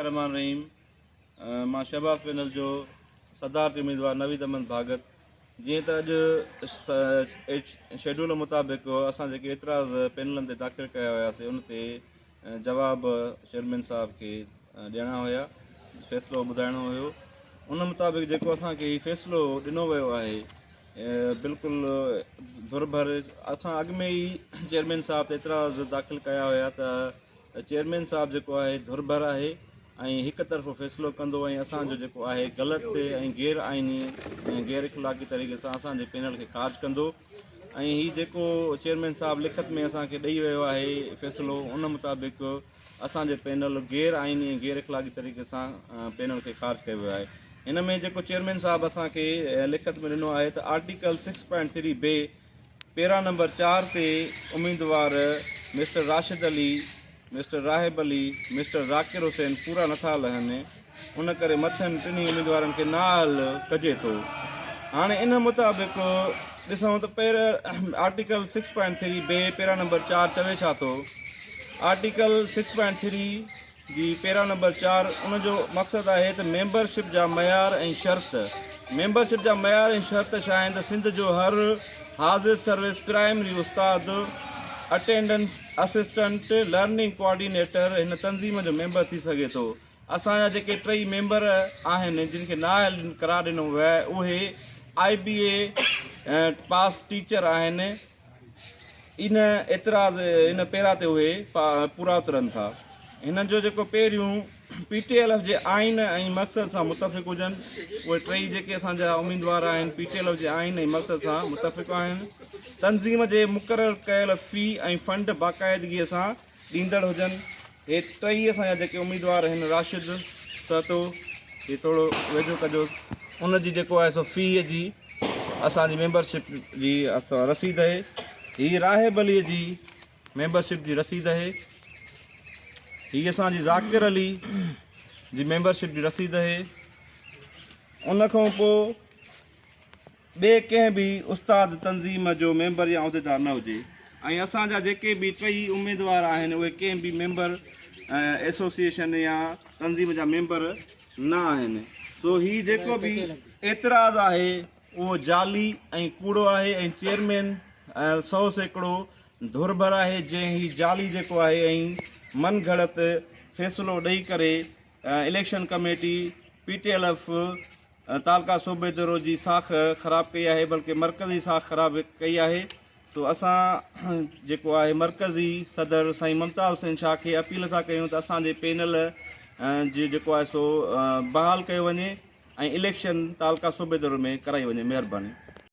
الرحمٰن الرحيم مان شهباز پينل جو صدارتي اميدوار نويد احمد ڀاڳت جيئن ته اڄ شيڊول مطابق اسان جيڪي اعتراض پينلن تي داخل ڪيا هياسي ان تي جواب چيئرمين صاحب کي ڏيڻا هيا فيصلو ٻڌائڻو هيو ان مطابق جيڪو اسان کي هي فيصلو ڏنو ويو آهي بلڪل ڌرڀر اسان اڳ ۾ ئي چيئرمين صاحب تي اعتراض داخل ڪيا هيا ته چيئرمين صاحب جيڪو آهي ڌرڀر آهي ۽ هڪ طرفو فيصلو ڪندو ۽ اسان جو جيڪو آهي غلط ۽ غير آئيني ۽ غير اخلاقي طريقي سان اسان جي پينل کي خارج ڪندو ۽ هي جيڪو چيئرمين صاحب لکت ۾ اسان کي ڏئي ويو آهي فيصلو ان مطابق اسان جي پينل غير آئيني ۽ غير اخلاقي طريقي سان پينل کي خارج ڪيو ويو آهي هن ۾ جيڪو چيئرمين صاحب اسان کي لکت ۾ ڏنو آهي ته آرٽيڪل 6.3 بي پيرا نمبر 4 تي اميدوار mister Rashid Ali, mister Rahib Ali, mister Zakir Hussain پورا نٿا لهن، ان ڪري مٿن ٽنهي اميدوارن کي نااهل ڪجي ٿو. هاڻي ان مطابق ڏسون ته پير آرٽيڪل 6.3 بي پيرا نمبر 4 چوي ڇا ٿو؟ آرٽيڪل 6.3 جي پيرا نمبر 4 ان جو مقصد آهي ته ميمبر شپ جا معيار ۽ شرط ميمبر شپ جا معيار ۽ شرط ڇا آهن ته سنڌ جو هر حاضر سروس پرائمري استاد، اٽينڊنس اسسٽنٽ، لرننگ ڪوآرڊينيٽر هن تنظيم جو ميمبر ٿي سگهي ٿو. اسان جا جيڪي ٽئي ميمبر آهن جن کي نااهل قرار ڏنو ويو آهي اهي آء بي اي پاس ٽيچر آهن. ان اعتراض ان پيرا تي اهي پورا اترن ٿا. هنن جو جيڪو پهريون پي ٽي ايل ايف جي آئين ۽ مقصد سان متفق هجن اهي ٽئي جيڪي اسان جا اميدوار آهن پي ٽي ايل ايف جي آئين ۽ مقصد سان متفق آهن. تنظيم جي مقرر ڪيل في ۽ فنڊ باقاعدگي سان ڏيندڙ هجن. هي ٽئي اسان جا جيڪي اميدوار آهن راشد سهتو هي ٿورو ويجهو ڪجو ان جي جيڪو آهي سو في جي اسان جي ميمبرشپ جي رسيد اهي هي راهب علي جي ميمبرشپ جي رسيد اهي هي اسان جي ذاڪر علي جي ميمبرشپ جي رسيد اهي ان کان پوء ٻئي ڪنهن به استاد تنظيم جو ميمبر يا عهديدار نه هجي ۽ اسان جا جيڪي به ٽئي اميدوار آهن اهي ڪنهن به ميمبر ايسوسيئيشن يا تنظيم جا ميمبر نه آهن سو هي جيڪو به اعتراض آهي اهو جعلي ۽ ڪوڙو آهي ۽ چيئرمين 100% ڌرڀر آهي جنهن هي جعلي جيڪو آهي ۽ من گهڙت فيصلو ڏئي ڪري election committee P T L F تعلقه صوبيدرو جي ساک خراب ڪئي آهي بلڪه مرڪزي ساک خراب ڪئي آهي سو اسان جيڪو آهي مرڪزي صدر سائين ممتاز حسين شاهه کي اپيل ٿا ڪيون ته اسان جي پينل جي جيڪو آهي سو بحال ڪيو وڃي ۽ اليڪشن تعلقه صوبيدرو ۾ ڪرائي وڃي مهرباني.